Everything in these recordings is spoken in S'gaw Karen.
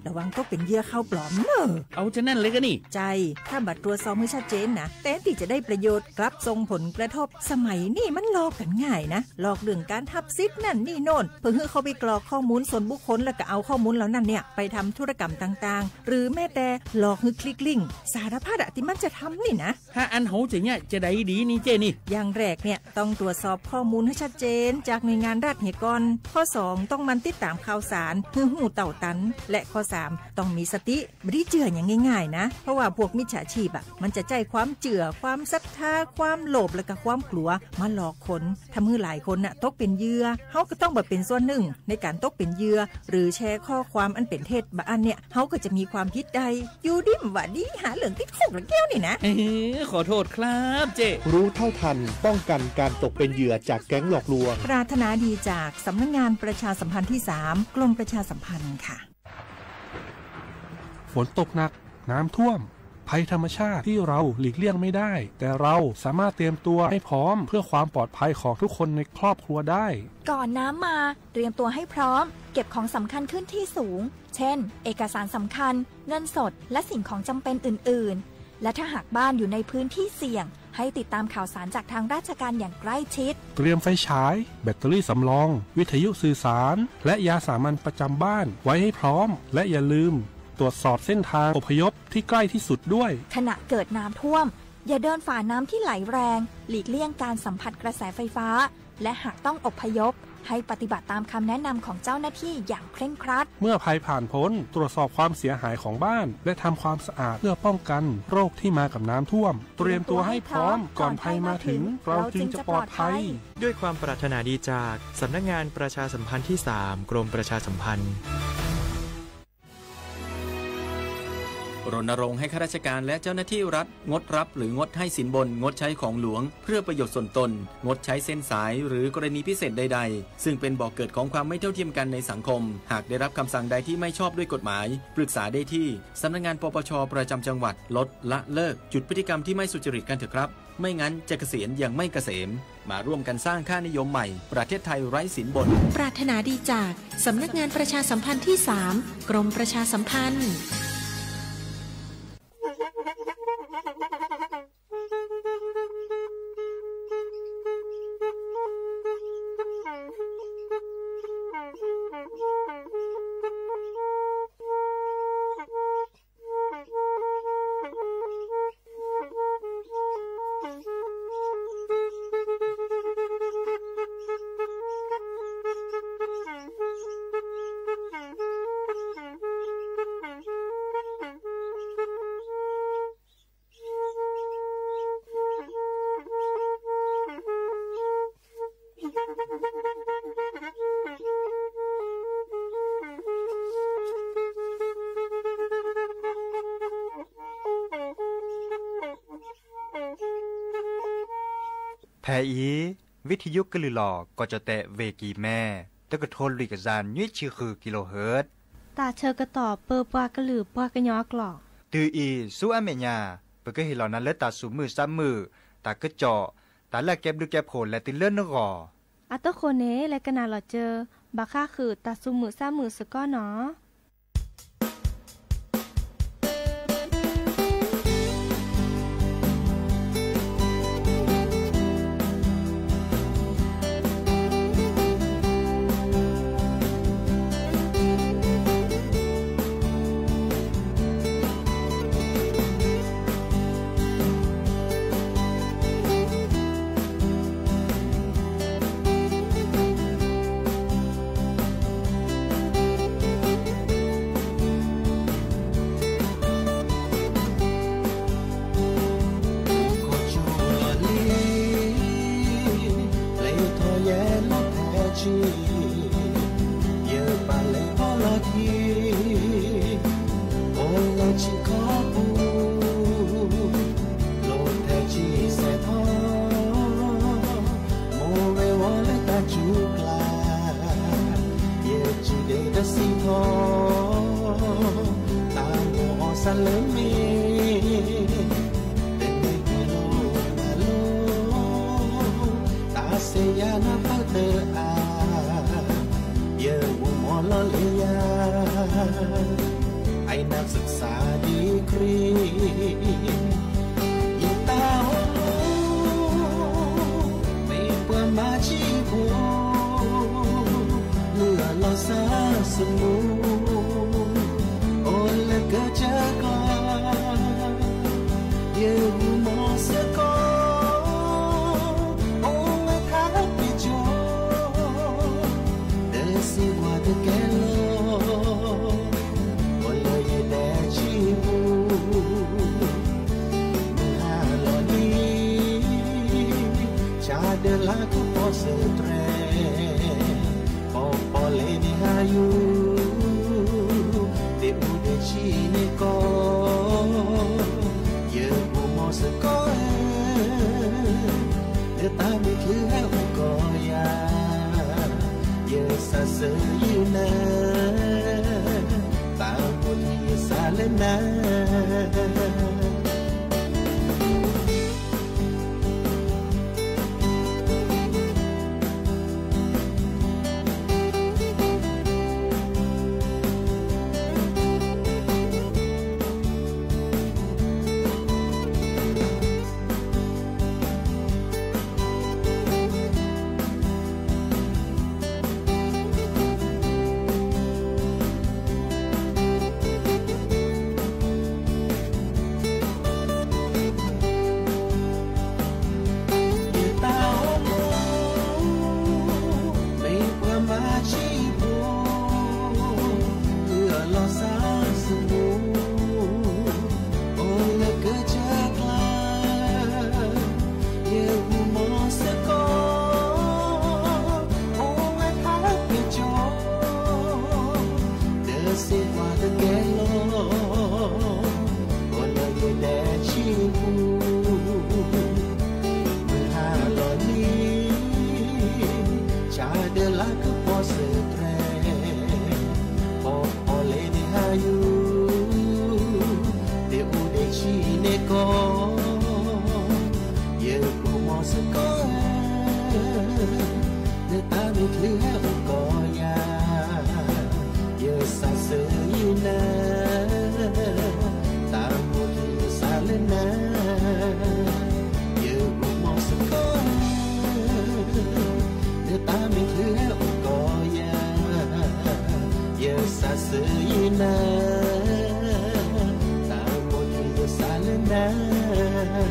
ระวังตกเป็นเหยื่อข่าวปลอมเนอะ เอาจะนั่นเลยกะนี่ ใช่ ถ้าบ่ตรวจสอบให้ชัดเจนนะ แทนที่จะได้ประโยชน์ กลับส่งผลกระทบ สมัยนี้มันหลอกกันง่ายนะ หลอกเรื่องการฮับสิทธิ์นั่นนี่โน่น เพื่อให้เขาไปกรอกข้อมูลส่วนบุคคล แล้วก็เอาข้อมูลเหล่านั้นเนี่ย ไปทำธุรกรรมต่างๆ หรือแม้แต่หลอกให้คลิกลิงก์ สารพัดอะที่มันจะทำนี่นะ ถ้าอั้นเฮาจะเยียะจะใดดีนี่เจ้นี่ อย่างแรกเนี่ย ต้องตรวจสอบข้อมูลให้ชัดเจนจากหน่วยงานรัฐเหียก่อน ข้อสอง ต้องหมั่นติดตามข่าวสาร เพื่อฮู้เต้าตัน และข้อสาม ต้องมีสติ บ่ได้เจื้ออย่างง่ายๆนะ เพราะว่าพวกมิจฉาชีพอะ มันจะใจ๊ความเจื้อ ความศรัทธา ความโลภ และก็ความกลัว มาหลอกคน ทำให้หลายคนน่ะตกเป็นเหยื่อ เฮาก็ต้องบ่เป็นส่วนหนึ่งในการตกเป็นเหยื่อ หรือแชร์ข้อความอันเป็นเท็จ บ่อั้นเนี่ย เฮาก็จะมีความผิดได้ อยู่ดีบ่ดี หาเรื่องติดคุกละแก้วนี่นะ เออ ขอโทษครับเจ้ รู้เท่าทัน ป้องกันการตกเป็นเหยื่อจากแก๊งหลอกลวง ปรารถนาดีจากสำนักงานประชาสัมพันธ์ที่สาม กรมประชาสัมพันธ์ค่ะ ฝนตกหนัก น้ำท่วม ภัยธรรมชาติที่เราหลีกเลี่ยงไม่ได้ แต่เราสามารถเตรียมตัวให้พร้อมเพื่อความปลอดภัยของทุกคนในครอบครัวได้ ก่อนน้ำมา เตรียมตัวให้พร้อม เก็บของสำคัญขึ้นที่สูง เช่น เอกสารสำคัญ เงินสด และสิ่งของจำเป็นอื่นๆ และถ้าหากบ้านอยู่ในพื้นที่เสี่ยง ให้ติดตามข่าวสารจากทางราชการอย่างใกล้ชิด เตรียมไฟฉาย แบตเตอรี่สำรอง วิทยุสื่อสาร และยาสามัญประจำบ้านไว้ให้พร้อม และอย่าลืมตรวจสอบเส้นทางอพยพที่ใกล้ที่สุดด้วย ขณะเกิดน้ำท่วม อย่าเดินฝ่าน้ำที่ไหลแรง หลีกเลี่ยงการสัมผัสกระแสไฟฟ้า และหากต้องอพยพ ให้ปฏิบัติตามคำแนะนำของเจ้าหน้าที่อย่างเคร่งครัด เมื่อภัยผ่านพ้น ตรวจสอบความเสียหายของบ้าน และทำความสะอาดเพื่อป้องกันโรคที่มากับน้ำท่วม เตรียมตัวให้พร้อม ก่อนภัยมาถึง เราจึงจะปลอดภัย ด้วยความปรารถนาดีจากสำนักงานประชาสัมพันธ์ที่สาม กรมประชาสัมพันธ์ รณรงค์ให้ข้าราชการและเจ้าหน้าที่รัฐ งดรับหรืองดให้สินบน งดใช้ของหลวงเพื่อประโยชน์ส่วนตน งดใช้เส้นสายหรือกรณีพิเศษใดๆ ซึ่งเป็นบ่อเกิดของความไม่เท่าเทียมกันในสังคม หากได้รับคำสั่งใดที่ไม่ชอบด้วยกฎหมาย ปรึกษาได้ที่สำนักงาน ปปช ประจำจังหวัด ลดละเลิก หยุดพฤติกรรมที่ไม่สุจริตกันเถอะครับ ไม่งั้นจะเกษียณอย่างไม่เกษม มาร่วมกันสร้างค่านิยมใหม่ ประเทศไทยไร้สินบน ปรารถนาดีจากสำนักงานประชาสัมพันธ์ที่สาม กรมประชาสัมพันธ์ ဖဲအံၤ ဝံထယုကလုၢ်လီၤ ကီၢ်ကၠီၣ်တဲၣ် ဝ့ၢ်ကံၢ်မဲ တကထိလွံၢ်ကယၤနွံဆံဃု kilohertz တၢ်ဆၢကတီၢ်ပၢပှၤကလုာ်ပှၤကညီအကျိာ် တုၤအံၤဆူအမဲာ်ညါ ပကဟ့ၣ်လီၤနၤလၢတၢ်သူၣ်မုာ်သးမုာ်, တၢ်ကစီၣ်, တၢ်လၢအကဲဘျုးကဲဖှိၣ်လဲၤတုၤလၢနဂီၢ် အတဃိန့ၣ် လဲၤကနၣ်လီၤစၢၤ ဘၣ်ဃးဃုာ်တၢ်သူၣ်မုာ်သးမုာ်စ့ၢ်ကီးနီၤ. ယပာ်လဲၤအီၤလီၢ်ခံ အိၣ်လၢထံခီပူၤ လီၤထဲဆံဆဲးထီၣ် မိၢ်ဝဲဝီလၢတၢ်စူၤကျါ ယစူၤဒ့တစံးထီၣ် တၢ်မိၣ်အီၣ်စၢ်လၢမ့ၢ် တမ့ၢ်ကွံာ်လီၤတၢ်လီၤ တၢ်ဆဲးယၤနၢ်ပၢၢ်တအါ ယမိၢ်မီၢ်လီၤလၢယၤ လၢနၤ ယတၢ်အိၣ်မူ မ့ၢ်ပှၤမၤဆံးပူၤ ဃုအလီၤစၢ်စမူ အိၣ်လၢကစၢၢ်ကျါ ယအိၣ်မီၤစ့ၢ်ကီး အိၣ်ဝဲဖးကၠီ ဒီးစ့ၢ်ကီးတကဲလီၤ အိၣ်လၢယဒဲဆံပူၤ မုၢ်ဟါလီၤလံ ဆါဒၢလၢကပီၤစၢၤတြဲၤ ပီၤပီၤလဲၤန့ၣ်ဟါယူၤ ဒ့အိၣ်ဒ့ဆံးန့ၣ်ကီး ယအိၣ်မီၤစ့ၢ်ကီး နတၢ်မုာ်ချုးဟဲအိၣ်ကီးယၤ ယစးဆၢယနၤ တၢ်မိၣ်က့ၤယစးလၢနၤ ယအိၣ်မီၤစ့ၢ်ကီး နတၢ်မုာ်ချုးဟဲအိၣ်ကီးယၤ ယစးဆၢယနၤ တၢ်မိၣ်က့ၤယစးလၢနၤ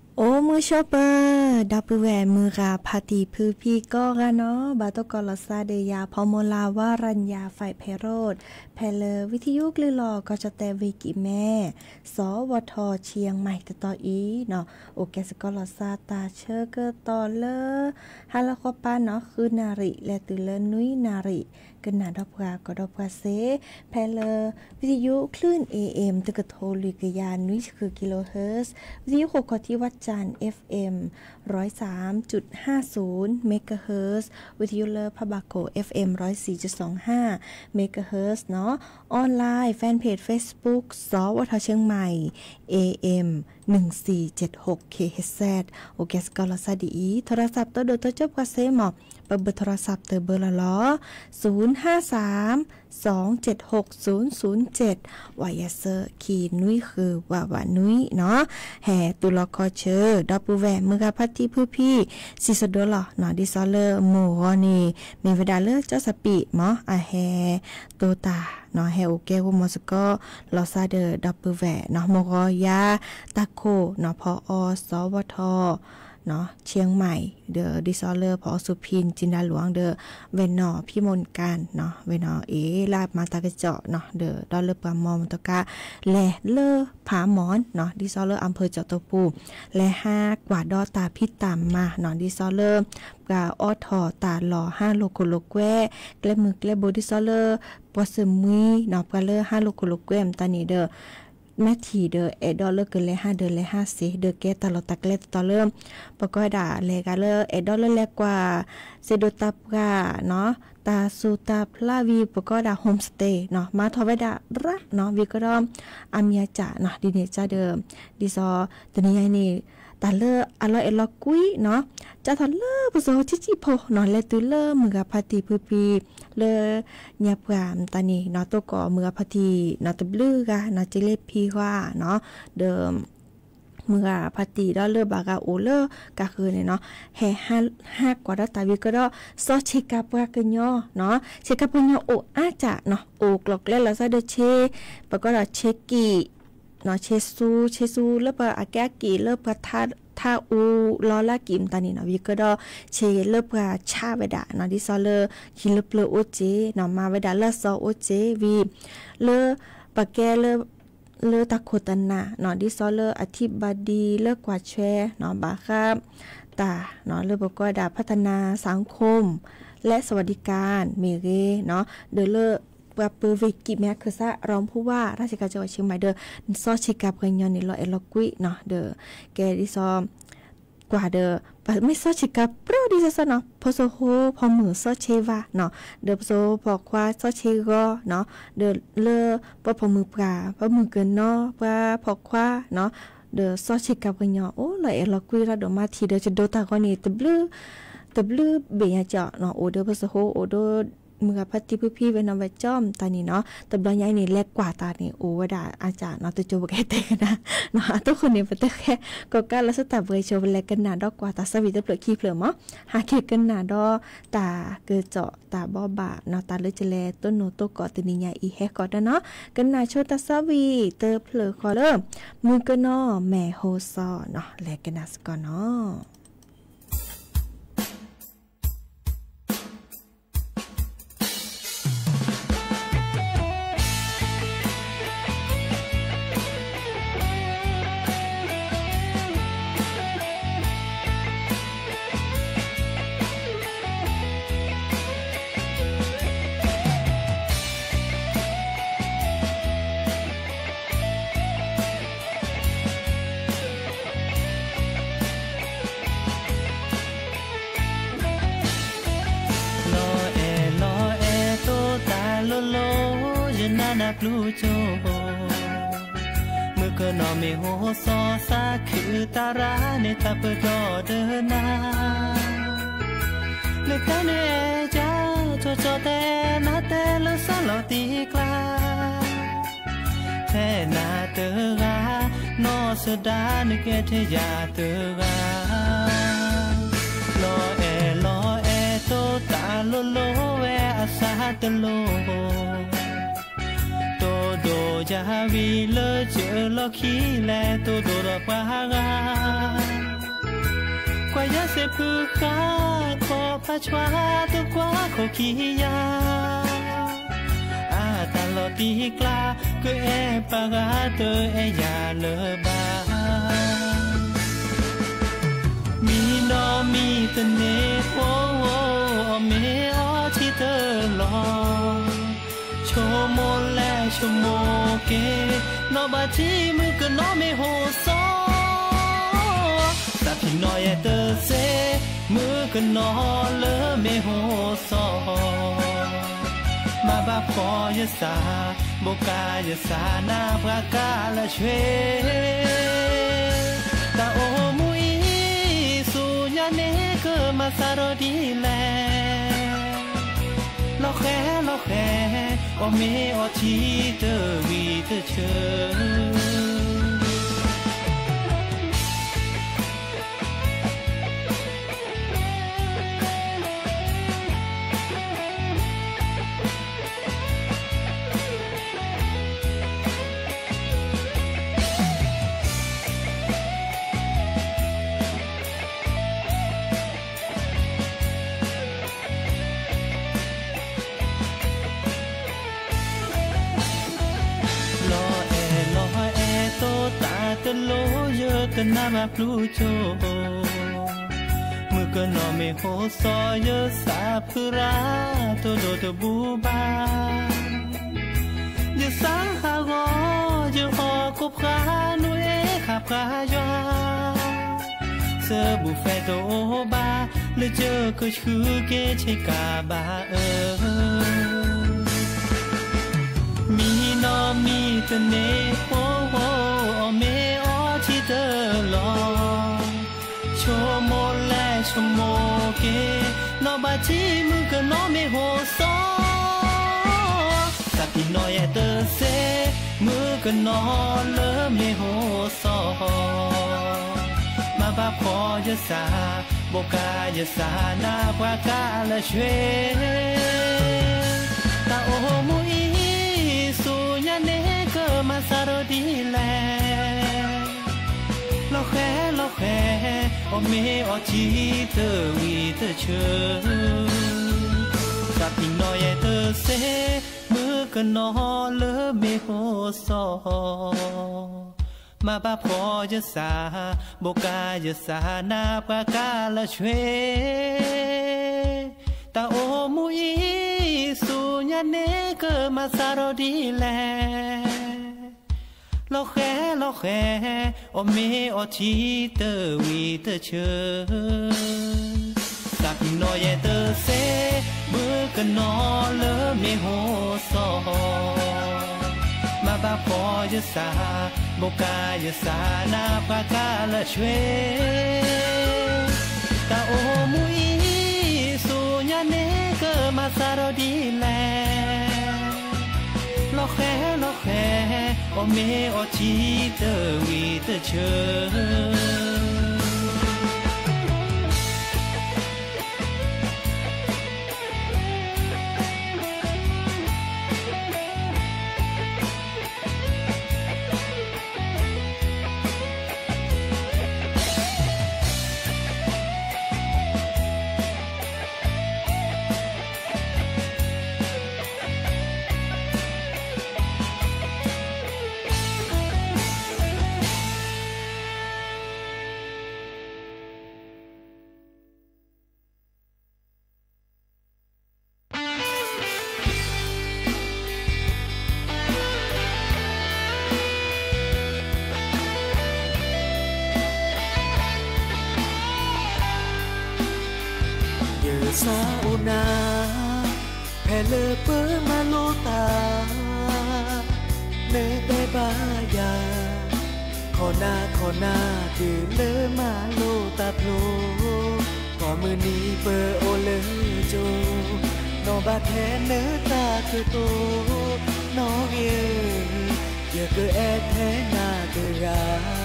အိၣ်မုာ်ဆိးပၢၤ ဒီပုၢ်ဝဲၢ် မုၢ်ဂၤဖါတံၢ်ဖုဖံကိးဂၤနီၣ် ဘၣ်တိၢ်ကီးလီၤစၢ်ဒီးယၤ ဖီမိၢ်လၢ် ဝါရံယၤ ဖဲးဖဲးရိၣ် ဖဲလၢဝံသယုကလုၢ်လီၢ် ကီၢ်ကၠီၣ်တဲၣ်ဝ့ၢ်ကံၣ်မဲ စီၤဝီၤထီၣ်ဆံးယဲၢ်မံၤတတီၤအံၤနီၣ် အိၣ်ကဲစ့ၢ်ကီးလီၤစၢ်တၢ်ဆၢကတီၢ်လၢ ဟါလီၤဃီပၢ်နီၣ် ဃုနၣ်ရံၣ် လဲၤတုၤလၢနွံနၣ်ရံၣ် ကနၣ်ဒီးပှၤကီၢ်ဒီးပှၤစ့ၢ် ဖဲလၢ ဝံသယုကလုၢ် AM တကထိလွံၢ်ကယၤနွံဆံဃု kilohertz ဝံသယုဃိၣ်ကီၢ်ထံ ဝၣ်ကၠၣ် FM ร้อยสามจุดห้าศูนย์ megahertz ဝံသယုလၢဖးဘၣ်ခိၣ် FM ร้อยสี่จุดสองห้า megahertz နီၣ် online fan page Facebook စီၤဝီၤထီၣ်ဆံးယဲၢ်မံၤ AM หนึ่งสี่เจ็ดหก kilohertz အိၣ်ကဲစ့ၢ်ကီးလီၤစၢ်ဒ်အံၤ โทรศัพท์ တဒိၣ်တကၠိပှၤစ့ၢ်မး ပဘၢ โทรศัพท์ တဘၢလီၤလီၤ ศูนย์ห้าสาม สองเจ็ดหก ศูนย์ศูนย์เจ็ด ဝးယဲၢ်ဆၢ ခံနွံဃု ဝးဝးနွံနီၣ် ဟဲတူၢ်လိာ်ခီဆၢ ဒီပုၢ်ဝဲၢ် မုၢ်ဂၤဖါတံၢ်ဖုဖံ စံးဆဒိလီၤနီၣ် ဒ်သိးလၢမိၢ်ဂီၤန့ၣ် မ့ၢ်ဝဲဒၣ်လၢကၠီၣ်စပံးမး အဟဲတိၢ်တၢ်နီၣ် ဟဲအိၣ်ကဲဂီၢ်မီၤစ့ၢ်ကီး လီၤစၢ်ဒီးဒီပုၢ်ဝဲၢ်နီၣ် မိၢ်ဂီၤယၤ တၢ်ခိၣ်နီၣ် ဖီအီ စီၤဝီၤထီၣ် ဆံးယဲၢ်မံၤ ဒီးဒ်သိးလၢဖီအီ စူဖံၣ် စံဒၤလူၣ်ဒီး ဝဲၢ်နီၣ်ဖံးမိၢ်ကၣ်နီၣ် ဝဲၢ်နီၣ်အ့ လၢအမၤတၢ်ကစီၣ်နီၣ် ဒီးဒီးလၢပှၤမီၤမတကါ လဲၤလၢဖးမီၣ်နီၣ် ဒ်သိးလၢအဖၢၣ်ကၠီၣ်တပူၤ လဲၤဟးကွၢ်ဒီးတၢ်ဖံးတၢ်မၤနီၣ် ဒ်သိးလၢ ပှၤအိးထီၣ်တၢ်လီၢ်ဟးလိာ်ခိၣ်လိာ်ကွဲ ကျဲမုၢ်ကျဲဘိ ဒ်သိးလၢ ပှၤစၢမံနီၣ် ပှၤလၢဟးလိာ်ခိၣ်လိာ်ကွဲမတၤန့ၣ်ဒီး မ့ၢ်ထံၣ်ဒီးအဲၣ်ဒိးလၢကလဲၤဟးဒီးလဲၤဟးစ့ၢ် ဒီးကဲတၢ်လီၢ်တၢ်ကျဲတတီၤလၢ ပကိးဝဲဒၣ်လဲၤဂၤလၢအဲၣ်ဒိးလၢလဲၤကွၢ် စ့ဒိးတၢ်ပှၢ်နီၣ် တၢ်စူၢ်တၢ်ဖျါဝံၤ ပကိးဝဲဒၣ် homestay နီၣ် မၤထီၣ်ဝဲဒၣ်ရၣ်နီၣ် ဝံၤကဒီး အမံၤအကၠၣ်နီၣ် ဒ်န့ၣ်ကဒီး ဒ်သိး တနံၤညါန့ၣ် တၢ်လၢအလီၤအဲၣ်လီၤကွံနီၣ် ကၢ်ထီၣ်လၢပစီၤဆံးဆံးဖိနီၣ် လဲၤတုၤလၢမုၢ်ဂၤဖါတံၢ်ဖုဖံ လၢညါပှၢ်မတၤန့ၣ်နီၣ် တိၢ်ကီၢ်မုၢ်ဂၤဖါတံၢ်နီၣ် တဘျုးဂၤနီၣ် ကလ့ဖံဂၤနီၣ် ဒီး မုၢ်ဂၤဖါတံၢ်ဒီးလၢဘၣ်ဂၤအိၣ်လၢကးဃုာ်န့ၣ်နီၣ် ဟဲဟးကွၢ်ဒီးတၢ်ဝံၤကဒီး စီၤဆ့ကၤပှၤကညီနီၣ် ဆ့ကၤပှၤကညီအိၣ်အါကၠၢ်နီၣ် အိၣ်ကျိၤကျဲလီၤစၢ်ဒီးဆ့ ပကိးဒီးဆ့ကံၣ် ဆ့ဆူ ဆ့ဆူလၢပှၤအကဲအကံၣ်လၢပှၤထါအူလီၤလၢကံၣ်မတၤန့ၣ်နီၣ် ဝံၤကဒီး ဆ့လၢပှၤဆါဝဲဒၣ်နီၣ် ဒ်သိးလၢ ဟံၣ်လၢပျၢၤအိၣ်စ့ၢ်နီၣ် မၤဝဲဒၣ်လၢစီၤအိၣ်စ့ၢ်ဝံၤ လၢပကဲလၢ လၢတၢ်ခိၣ်တနၢ်နီၣ် ဒ်သိးလၢအထံၣ်ဘၣ်ဒံးလၢကွၢ်ထွဲနီၣ် ဘၣ်ဃးတၢ်နီၣ် လၢပကိးဝဲဒၣ် พัฒนาสังคม และสวัสดิการ မ့ၢ်ဂ့ၤနီၣ် ဒီးလၢ ပှၤပၢၤဝ့ၢ်ကံးမဲာ်ခၢၣ်စး ရၤမူဘၣ် ရၢ်ဆ့ကၤကၠီၣ်ဆ့မးဒီး စီဆ့ကၤပှၤကညီန့ၣ် လီၤအဲၣ်လီၤကွံနီၤ ဒီး ကဲဒ်သိး ကွၢ်ဒီး ပမ့ၢ်စီဆ့ကၤပြီဒ်သိးသိးနီၤ ဖိစိၤဖိဖီမုၣ်စီဆ့ဝါနီၤ ဒီးဖိစိၤဖိဖီခွါစီဆ့ဂီၤနီၤ ဒီးလၢ ပှၤဖီမုၣ်ပှၢ် ပှၤမုၣ်ကနီၤ ပှၤဖီခွါနီၤ ဒီးစီဆ့ကၤပှၤကညီ အိၣ်လီၤအဲၣ်လီၤကွံလီၤ ဒိၣ်မးထံးဒီး ကဒိတၢ်ဂီၤန့ၣ် တဘျုး တဘျုးဘ့ၣ်ညါကၠီနီၤ အိၣ်ဒီးဖိစိၤဖိ အိၣ်ဒီး မုၢ်ဂၤဖါတံၢ်ဖုဖံဝဲနီၤဝဲကၠီမတၤန့ၣ်နီၤ တဘျီညါအံၤန့ၣ် လဲၤကွၢ်တၢ်န့ၣ် အိၣ်ဝဲဒၣ်အါကၠီနီၤ တကၠိပကဲတဲကနၤနီၤ အတိၢ်ဃိန့ၣ် ပတဃဲ ကိးကးလီၤဆၢတၢ်ပှဲၤဆိ ပလဲၤကနၣ်ဒီးကွၢ်တၢ်သးဝံၣ် တဖျၢၣ်ခံဖျၢၣ်မး ဟးက့ၤကနၣ်ဒီး တၢ်ကစီၣ်တၢ်ဘိးဘၣ်နီၤ တၢ်လၢကလဲၤတိၢ်နီၣ်တိၢ်ကီၣ်တနံၤညါအံၤ ဟဲဃီၤဒီးနီၤ ကနၣ်ဆိတၢ်သးဝံၣ်တဖျၢၣ်ဃီလၢ မုၣ်ကနီၤမဲာ်ဟိစီနီၤ လဲၤကနၣ်စ့ၢ်ကီးနီၤ. လီၤအဲၣ်လီၤအဲၣ်တိတၢ်လိၤလိၤ ယနးနးပျူၤကၠိ မုၣ်ကနီၤမ့ၢ်ဟိစီ သးခုတၢ်ရၤန့ၣ် တၢ်ပၢၢ်ဒီးဒၢနၤ နတၢ်န့ၣ်အဲၣ်ယၤ ကၠီကၠီတဲနၤတဲလၢစးလီၤတံၢ်ကျါ ထဲနၤတဂၤ နီၢ်စဒါနကဲထဲယၤတဂၤ လီၤအဲၣ်လီၤအဲၣ်တိတၢ်လိၤလိၤဝဲအသးတလိၤ တိၢ်ဒိၣ်ယၤဝံၤလၢစၢၤလီၢ်ခံလဲၣ် တိၢ်ဒိၣ်ဒီးပှၤဂၤ ကွၢ်ယၤစ့ၢ်ဖုဃါ ခီၣ်ဖးဆွါတကွၢ်ခိၣ်ခံယၤ အတၢ်လီၤတံၢ်ကျါ ကအဲၣ်ပှၤဂၤတအဲၣ်ယၤလၢၤဘၣ် မံနီၤမံတန့ၢ်ဖိ အီၣ်မ့ၤအီထံတလီၢ် ဆိကမိၣ်လဲၣ်ဆိကမိၣ်က့ၤ နီၢ်ဘၣ်ထံမုၣ်ကနီၤမ့ၢ်ဟိစီ သးဖံးနီၢ်ယဲတသ့ မုၣ်ကနီၤလၢမ့ၢ်ဟိစီ မၤဘၣ်ဖှီၣ်ယသး ဘိးကါယသးနၢ်ပှၤကါလၢဆွ့ တၢ်အိၣ်မူအံၤ ဆူညါန့ၣ်ကမၤသးဒီးဒ်လဲၣ် လီၤဃဲၤလီၤဃဲၤ အီၣ်မ့ၤအီထံတဂံၢ်တဆၢ လီၤအဲၣ်လီၤအဲၣ်တိတၢ်တလိၤ ယတနးဘၣ်ပျူၤကၠိ မုၣ်ကနီၤမ့ၢ်ဟိစီ ယသးဖုရၤ တိၢ်ဒိၣ်တဘူဘၣ် ယသးဟးဂီၤ ယအီၣ်ကိးဖှါ နူအ့ခးပှၤယွၤ သဘူၣ်ဖဲတအိၣ်ဘၣ် လၢကကဆူက့ဆ့ကၤဘၣ်အၢ မံနီၤမံတန့ၢ်ဖိ အီၣ်မ့ၤအီထံတလီၢ် ဆိကမိၣ်လဲၣ်ဆိကမိၣ်က့ၤ နီၢ်ဘၣ်ထံမုၣ်ကနီၤမ့ၢ်ဟိစီ သးဖံးနီၢ်ယဲတသ့ မုၣ်ကနီၤလၢမ့ၢ်ဟိစီ မၤဘၣ်ဖှီၣ်ယသး ဘိးကါယသးနၢ်ပှၤကါလၢဆွ့ တၢ်အိၣ်မူအံၤ ဆူညါန့ၣ်ကမၤသးဒီးဒ်လဲၣ် လီၤဃဲၤလီၤဃဲၤ အီၣ်မ့ၤအီထံတဂံၢ်တဆၢ သးဖံးနီၢ်ယဲတသ့ မုၣ်ကနီၤလၢမ့ၢ်ဟိစီ မၤဘၣ်ဖှီၣ်ယသး ဘိးကါယသးနၢ်ပှၤကါလၢဆွ့ တၢ်အိၣ်မူအံၤ ဆူညါန့ၣ်ကမၤစးထီၣ်ဒ်လဲၣ်. လီၤဃဲလီၤဃဲ, အီၣ်မ့ၤအီထံတဝံၤတဆၢ, သးကနီၤယဲတစဲး, မုၢ်ကနီၤလၢမ့ၢ်ဟိစီၤ, မၤဘၣ်ဖှီၣ်ယသး, ဘိးကါယသးနၤပှၤကါလၢဆှဲ တၢ်အိၣ်မူအံၤ ဆူညါန့ၣ်ကမၤစးထီၣ်ဒ်လဲၣ်. လီၤဃဲလီၤဃဲ, အီၣ်မ့ၤအီထံတဝံၤတဆၢ. ယသးအိၣ်နၤ ဖဲလၢပမၤလိတၢ် နတဲဘၣ်ယၤ ခိၣ်နၢ်ခိၣ်နၢ်တုၤလၢမၤလိတၢ်ဖျိ, ကိးမုၢ်နံၤပအိၣ်လၢကၠိ, နီၢ်ဘၣ်ထဲနတၢ်ကတိၤ, နီၢ်ဂ့ၤဧၢ, ယကအဲၣ်ထဲနၤတဂၤ န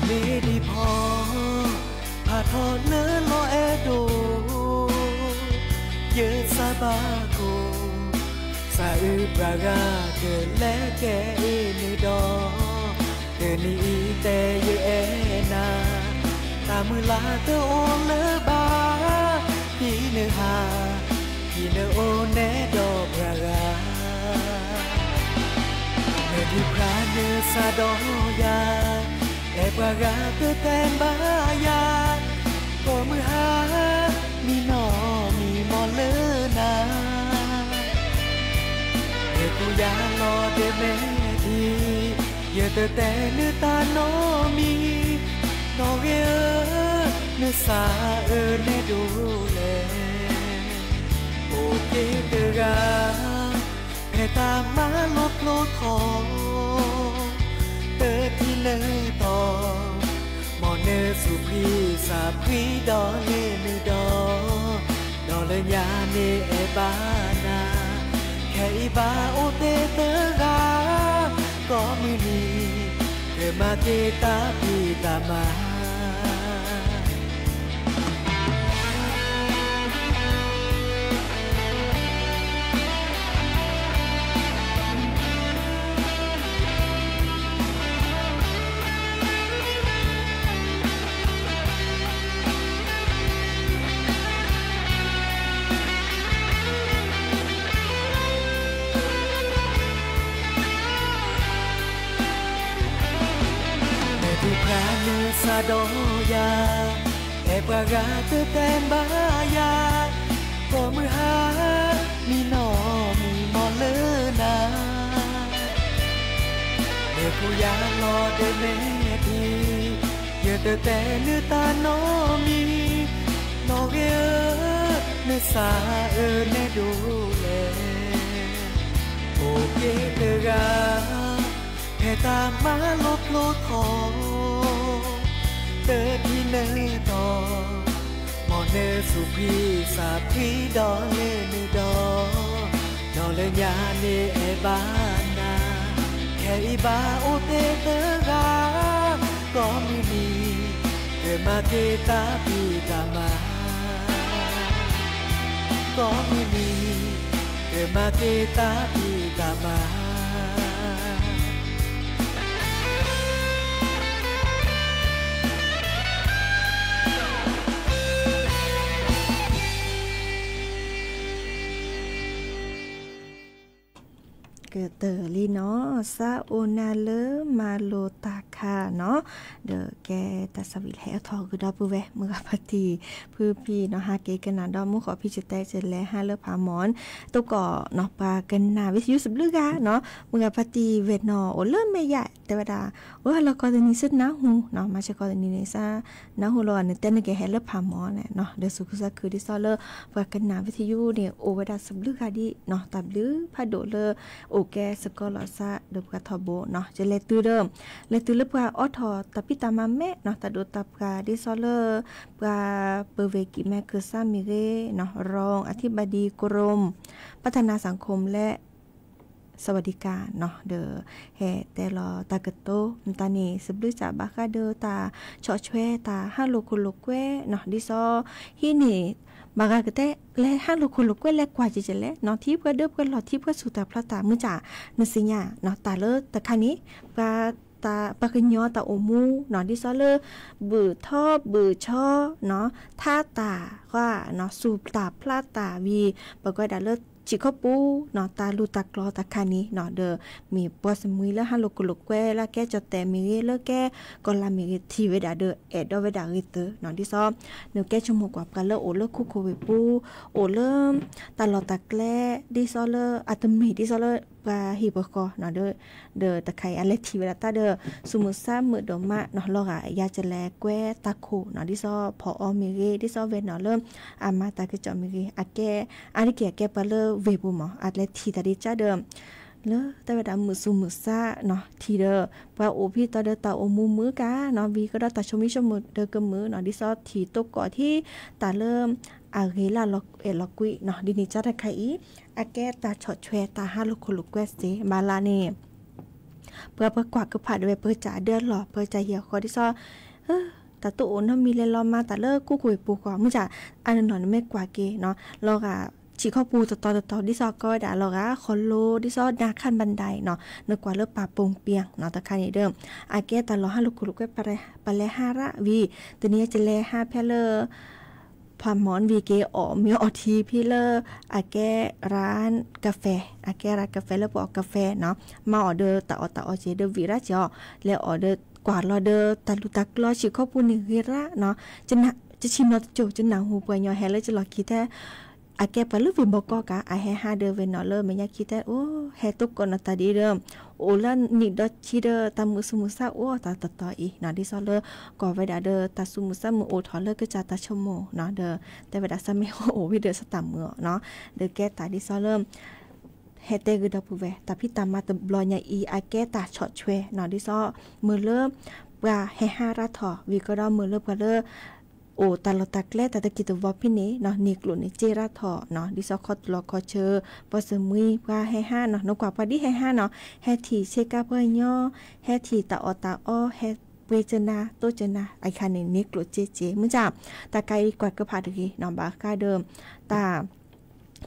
မ့ၢ်ဒံးဖီ ဖးထီလၢလီၤအဲၣ်ဒိၣ်, ယသးဘၣ်ကိၢ်, သးအုးပှၤဂၤကလဲၤကဲအ့ၣ်န့ၣ်ဒီး, တနံၤအံၤတဲယအဲၣ်နၤ, တၢ်မုၢ်လၢ်တအိၣ်လၢၤဘၣ်, ဒ်နဟး, ဒ်နအိၣ်နဲဒီးပှၤဂၤ နဒုးဖျါနသးဒီးယၤ, တဲပှၤဂၤကတဲဘၣ်ယၤ, ကိးမုၢ်ဟါ, မံနီၢ်မံမီၢ်လၢနၤ, နကူယၤလီၤဒဲမဲာ်ထံ, ယတတဲနတၢ်နီတမံၤ, နီၢ်ဂ့ၤဧၢ, နသးအၢနဲဒိၣ်လဲၣ်. အိၣ်က့ၤတဂၤ ဖဲတၢ်မၤလိဖျိထီၣ်, တထံၣ်လၢတီၤ, မ်နသူၣ်ဖှံသးဖှံဒီးလ့ၣ်နုာ်ဒီး, ဒီးလၢညါန့ၣ်အဲၣ်ဘၣ်နၤ, ခဲအံၤဘၣ်အိၣ်တ့ၢ်တဂၤ, ကိးမုၢ်နံၤ, ကမၤက့ၤတၢ်ဖံးတၢ်မၤ နဒုးဖျါနသးဒီးယၤ, တဲပှၤဂၤကတဲဘၣ်ယၤ, ကိးမုၢ်ဟါ, မံနီၢ်မံမီၢ်လၢနၤ, နကူယၤလီၤဒဲမဲာ်ထံ, ယတတဲနတၢ်နီတမံၤ, နီၢ်ဂ့ၤဧၢ, နသးအၢနဲဒိၣ်လဲၣ်. အိၣ်က့ၤတဂၤ, ဖဲတၢ်မၤလိဖျိထီၣ်, တထံၣ်လၢတီၤ, မ်နသူၣ်ဖှံသးဖှံဒီးလ့ၣ်နုာ်ဒီး, ဒီးလၢညါန့ၣ်အဲၣ်ဘၣ်နၤ, ခဲအံၤဘၣ်အိၣ်တ့ၢ်တဂၤ, ကိးမုၢ်နံၤ, ကမၤက့ၤတၢ်ဖံးတၢ်မၤ ကိးမုၢ်နံၤ, ကမၤက့ၤတၢ်ဖံးတၢ်မၤ. တၢ် ကတၢၢ်လံနီၤ, စးအိၣ်နၤလၢမၤလိတၢ်ခါနီၤ, ဒီးကဲတၢ်ဆၢဝံၤလၢဟဲအိၣ်ထီၣ်ဂုၤဒီပုၢ်ဝဲၢ် မုၢ်ဂၤဖါတံၢ်ဖုဖံနီၤ, ဟးက့ၤကနၣ်ဒီးမူဃီဖံစတဲကလဲၤဟးလၢဖးမီၣ်, တိၢ်ကီၣ်နီၤ ပှၤကနၣ်ဝံသယုၢ်စဘျုးဂၤနီၤ, မုၢ်ဂၤဖါတံၢ်ဝဲၢ်နီၤ အိၣ်လၢမဲာ်ယဲၢ် တဲဝဲဒၣ်, အိၣ်ဟဲလီၤကီၢ်တနံၤဆူနၢဟူနီၤ, မၤဆဲးကီၢ်တနံၤန့ၣ် ဆူနၢဟူလီၤ နတဲနကဟဲလၢဖးမီၣ်န့ၣ်နီၤ, ဒီးသူၣ်ခုသးခုဒ်သိးလၢ ပှၤကနၣ်ဝံသယုၢ်န့ၣ် အိၣ်ဝဲဒၣ်စဘျုးဂၤဒ်နီၤ, တၢ်ဘျုးဖးဒိၣ်လၢ အိၣ်ကဲစကီလီၤစၢ်ဒီးပှၤထီဘိနီၤ, ယလဲၤတုၤဒီး လဲၤတုၤလၢပှၤအိးထီၣ်တၢ်ဖံးတၢ်မၤမဲာ်နီၤ, တၢ်ဒိၣ်တၢ်ပှၢ်ဒ်သိးလၢ ပှၤပဝ့ၤကံးမဲခုၣ်စၢ်မ့ၢ်ဂ့ၤနီၤ, รองอธิบดีกรมพัฒนาสังคมและ สวัสดิการနီၤ, ဒီးဟဲတဲလီၤတၢ်ကတိၤ မတၤန့ၣ် စဘျုးစၢ်ဘၣ်ဃးဒီးတၢ်ဆီၣ်ထွဲတၢ်ဟးလိာ်ခိၣ်လိာ်ကွဲနီၤ, ဒ်သိးဟံးန့ၢ် ဘၣ်ဂၤကတဲ လဲၤဟးလိာ်ခိၣ်လိာ်ကွဲလဲၤကွၢ်က့ၤကလဲၣ်နီၤ, ထံပှၤဒၢပှၤလီၢ်ထံပှၤဆူၣ်တၢ်ဖျါတၢ် မုၢ်ကၢ် နသ့ၣ်ညါနီၤ, တၢ်လၢတခါန့ၣ် ပှၤ ပှၤကညီတၢ်အိၣ်မူနီၤ, ဒ်သိးလၢ ဘုၣ်ထီဘုၣ်ဆီနီၤ, ထါတၢ်ဃီနီၤ, ဆူၣ်တၢ်ဖျါတၢ်ဝံၤ ပှၤကိးဝဲဒၣ်လၢ ထံၣ်ခီပူၤနီၤ, တၢ်လူၤတၢ်ကျီတၢ်ခါန့ၣ်နီၤ, ဒီးမ့ၢ်ပှၤစမှံလၢဟးလိာ်ခိၣ်လိာ်ကွဲ လၢကဲကၠီၣ်တဲာ်မ့ၢ်ဂ့ၤ လၢကဲကီၢ်လၤမ့ၢ်ဂ့ၤ ထံၣ်ဝဲဒၣ်ဒီး အဲၣ်ဒိးဝဲဒၣ်ဂ့ၤသုနီၤ, ဒ်သိး နကဲဆိကမိၣ်ကွၢ်ပှၤလၢအိၣ်လၢခိခိၣ်ဝ့ၢ်ပူၤ အိၣ်လၢ တၢ်လီၢ်တၢ်ကျဲ ဒ်သိးလၢ အတမ့ၢ်ဒ်သိးလၢ ပှၤဟံၣ်ပှၤဃီနီၤ, ဒီးတခါအံၤ အလဲၤထံၣ်ဝဲဒၣ်တၢ်ဒီး ဆူၣ်မုၢ်ဆါမုၢ်ဒိၣ်မးနီၤ, လီၤဂာ်ယၤကလဲၤကွဲတၢ်ခိၣ်နီၤ, ဒ်သိးဖီအီမ့ၢ်ဂ့ၤ ဒ်သိးဝဲၢ်နီၤလၢ အမၤတၢ်ကစီၣ်မ့ၢ်ဂ့ၤ အကဲ အါတက့ၢ်အကဲပှၤလၢဝ့ၢ်ပူၤမး အလဲၤထံၣ်တၢ်ဒ်ကၢ်ဒီး လၢတၢ်ဝဲဒၣ်မုၢ်ဆူၣ်မုၢ်ဆါနီၤ, ထံၣ်ဒီး ပှၤအိၣ်ဖဲတၢ်ဒီးတၢ်အိၣ်မူမုာ်ကါနီၤ, ဝံၤကဒီးတၢ်ဆိမိၣ်ဆိကမိၣ်ဒီးကမုာ်နီၤ, ဒ်သိးထံၣ်တိၢ်ကီၣ်ထံ တၢ်လၢ အဂ့ၤလၢလီၤအဲၣ်လီၤကွံနီၤ, ဒ်န့ၣ်ကၢ်တခါအံၤ အကဲတၢ်ဆီၣ်ထွဲတၢ်ဟးလိာ်ခိၣ်လိာ်ကွဲစ့ၢ် ဘၣ်လၢန့ၣ် ပှၤပှၤကွၢ်ကဖးဒၣ်ဝဲ ပကစၢ်အဒၢအလီၢ် ပကစၢ်ဟံၣ်အဃီဒ်သိး တၢ်တအိၣ်နီတမံၤလဲၤလီၤမၤတၢ်လၢကိးကွဲၢ်ပူၤဃီ မုၢ်ကၢ် အါန့ၢ်နီၤ နမ့ၢ်ကွၢ်က့ၤနီၤ လီၤဂာ် ထံၣ်ခီပူၤတတီၤတတီၤ ဒ်သိးကီဝဲဒၣ်လီၤဂာ် ဃီလိ ဒ်သိး ဒၣ်ခၣ်ဘၣ်ဒဲးနီၤ နကွၢ်လၢပၢ်ပိာ်ပၠၣ်နီၤ တခါန့ၣ်ဒီး အကဲတၢ်လီၢ်ဟးလိာ်ခိၣ်လိာ်ကွဲ ပလဲၤဟးရၣ်ဝံၤ တနံၤအံၤကလဲၤဟးဖဲလၢ ဖးမီၣ်ဝံၤက့ၤအီၣ်မ့ၤအီထံဖဲလၢ အကဲရၣ်ကဖဲ အကဲရၣ်ကဖဲလၢပအီၣ်ကဖဲနီၤ မၤအီၣ်ဒီးတၢ်အီၣ်တၢ်အီက့ၤဒီးဝံၤရၣ်က့ၤအီၤ လဲၤအီၣ်ဒီးကွၢ်လီၤဒီးတၢ်လူၤတၢ်ကျီ ထံၣ်ခီပူၤန့ၣ်ဂ့ၤရၣ်နီၤ ကဆံၣ်နီၤတစိၢ် ကနၢ်ဟူပှၤကညီဟဲလၢကလီၢ်ခံတဲ အကဲပှၤလၢဝ့ၢ်ဘီကီၢ်ကး အဟဲဟးဒီးဝဲၢ်နီၤလၢမဲာ်ညါခံတဲ အိၣ် ဟဲတိၢ်ကီၢ်နီၤတၢ်ဒ်ဒီး အိၣ်လၢနံၣ်ဒီဆံဒီးတၢ်မုာ်ဆူၣ်မုာ်ဆါအိၣ်တၢ်တတီၤအံၤနီၤ ဒ်သိးလၢ ကီၢ်ဝဲဒၣ်ဒီးတၢ်ဆူၣ်မုာ်ဆါမုာ်အိၣ်ထီၣ်လၢကစၢ်တၢ်ဆိကမိၣ်နီၤ ဒီး တဲဝဲဒၣ်ဆၢမ့ၢ်အိၣ်ဝံၤဒီးဆၢတၢ်မုာ်အီၤနီၤ ဒီးကဲတၢ်ဒ်သိးလၢ ဟဲတဲဂ့ၤဒီပုၢ်ဝဲၢ် တၢ်ဖံးတၢ်မၤတဘျီညါအံၤ အကဲတၢ်ဆီၣ်ထွဲနီၤ ဒ်သိး မုာ်လၢ ပှၤဟဲဟးရၣ်ထီၣ် ဝံၤကဒီးမုာ်လၢပှၤလၢ အိၣ်တၢ်လီၢ်တၢ်ကျဲတၢ်တကံၢ်တဝီဖဲန့ၣ်နီၤ န့ၢ်ကျိၣ်န့ၢ်စ့ရၣ်ထီၣ်နီၤ ဒ်သိးခီတလီၤခီဆၢ ပှၤစမှံ ပှၤဟဲဟးနီၤ နကွၢ်ပှၤဒ်ဟဲဟးနီၤ ဟဲထံၣ်ဆ့ကၤပှၤကညီ ဟဲထံၣ်တၢ်အီၣ်တၢ်အီ ဟဲပှ့ၤကနၤ တိၢ်ကနၤ အခါန့ၣ် န့ၢ်ကျိၣ်စ့စ့ မုၢ်ကၢ် တၢ်ကါအံၤကွၢ်ကဖးတဂ့ၤနီၤ ဘၣ်ဃးဒီး တၢ်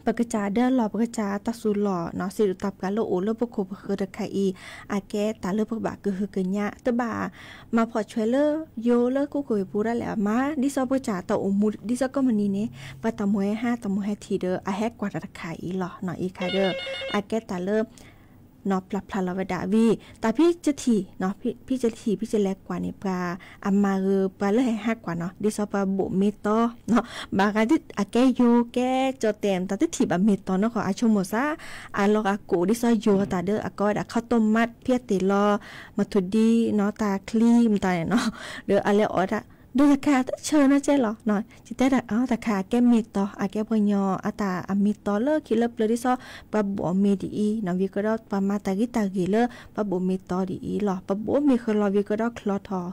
ပကစၢ်ဒၢလီၢ် ပကစၢ်တၢ်စူၤလီၢ်နီၤ စံးဒိၣ်တၢ်ပှၤလၢအိၣ်လၢပခိၣ်ပဃၢၤတခါအံၤ အကဲတၢ်လၢပကဘၣ်ကဟုကညး တဘၣ် မၤဖီၣ်ဆွဲလၢ ယိလၢကိးကွဲၢ်ပူၤဒၣ်လဲာ် မၤဒ်သိးပကစၢ်တၢ်အိၣ်မူဒ်သိးကိးမုၢ်နံၤန့ၣ် ပှၤတၢ်မိၣ်ဟဲဟး တၢ်မိၣ်ဟဲထံၣ်ဒီး အဟဲကွၢ်တၢ်တခါအံၤလီၤနီၤ အံၤခါဒီး အကဲတၢ်လၢ နီၤ ပျၢ်ဖျါလီၤဝဲဒၣ်ဝံၤ တၢ်ဖံးကထံၣ်နီၤ ဖံး ဖံးကထံၣ် ဖံးကလဲၤကွၢ်န့ၣ် ပှၤ အမၤဂ့ၤပှၤလၢဟဲဟးကွၢ်နီၤ ဒ်သိးပှၤဘိၣ်မ့ၢ်တီနီၤ ဘၣ်ဃးဒ်အကဲယိၤကဲကၠီၣ်တဲၣ် တၢ်တထံၣ်ဘၣ်မ့ၢ်တီနီၢ်ဃီ အဆိကမိၣ်စ့ၢ် အလီၤဂာ်ကိၣ်ဒ်သိးယိၤတၢ်ဒီး အကီဝဲဒၣ်ခီတိၢ်မး ဖဲအတ့ၢ်လီၤ မထူၣ်ဒံနီၤ တၢ်ချံမတၤန့ၣ်နီၤ ဒီးအလဲၤအီၣ်ဒၣ် ဒီးတၢ်ခါတဆၢနီၢ်ကဲလီၤ တတဲဒၣ် တၢ်ခါအကဲမ့ၢ်တီ အကဲပှၤကညီအတၢ်အမ့ၢ်တီလၢခံလၢပျၢၤဒ်သိး ပှၤဘိၣ်အီၣ်မ့ၤဒ်အံၤနီၤ ဝံၤကဒီးပှၤမၤတၢ်ဂ့ၤတၢ်ဂ့ၤလၢ ပှၤဘိၣ်မ့ၢ်တီဒ်အံၤလီၤ ပဘိၣ်မ့ၢ်ဃၢၤလီၤဝံၤကဒီးချီထီၣ် ဟၢထီၣ်ဒ်